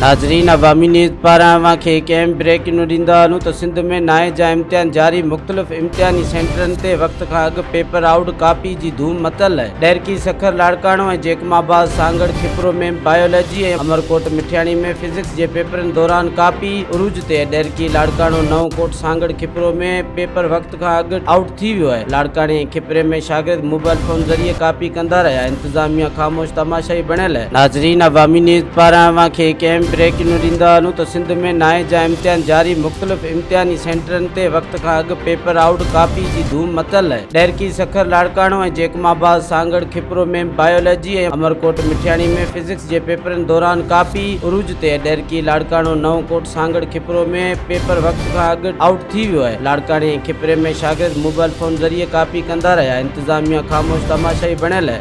ناظرين عوامي نيوز پاران اوهان کي هڪ اهم بريڪ نيوز ڏيندا هلون ته سنڌ ۾ نائين جا امتحان جاري، مختلف امتحاني سينٽرن تي وقت کان اڳ پيپر آئوٽ ڪاپي جي ڌوم متل، ڏهرڪي، سکر، لاڙڪاڻو ۽ جيڪب آباد، سانگهڙ، کپرو ۾ بائيولاجي ۽ عمرڪوٽ مٺياڻي ۾ فزڪس جي پيپرن دوران ڪاپي عروج تي، ڏهرڪي، لاڙڪاڻو، نئون ڪوٽ، سانگهڙ، کپرو ۾ پيپر وقت کان اڳ آئوٽ ٿي ويو آهي، لاڙڪاڻي ۽ کپري ۾ شاگرد موبائل فون ذريعي ڪاپي ڪندا رهيا، انتظاميا خاموش تماشائي بڻيل. ناظرين عوامي نيوز پاران اوهان کي هڪ اهم بريڪ نيوز ڏيندا هلون ته سنڌ ۾ نائين جا امتحان جاري، مختلف امتحاني سينٽرن تي وقت کان اڳ پيپر آئوٽ ڪاپي جي ڌوم متل، ڏهرڪي، سکر، لاڙڪاڻو ۽ جيڪب آباد، سانگهڙ، کپرو ۾ بائيولاجي ۽ عمرڪوٽ مٺياڻي ۾ فزڪس جي پيپرن دوران ڪاپي عروج تي، ڏهرڪي، لاڙڪاڻو، نئون ڪوٽ، سانگهڙ، کپرو ۾ پيپر وقت کان اڳ آئوٽ ٿي ويو آهي، لاڙڪاڻي ۽ کپري ۾ شاگرد موبائل فون ذريعي ڪاپي ڪندا رهيا، انتظاميا خاموش تماشائي بڻيل.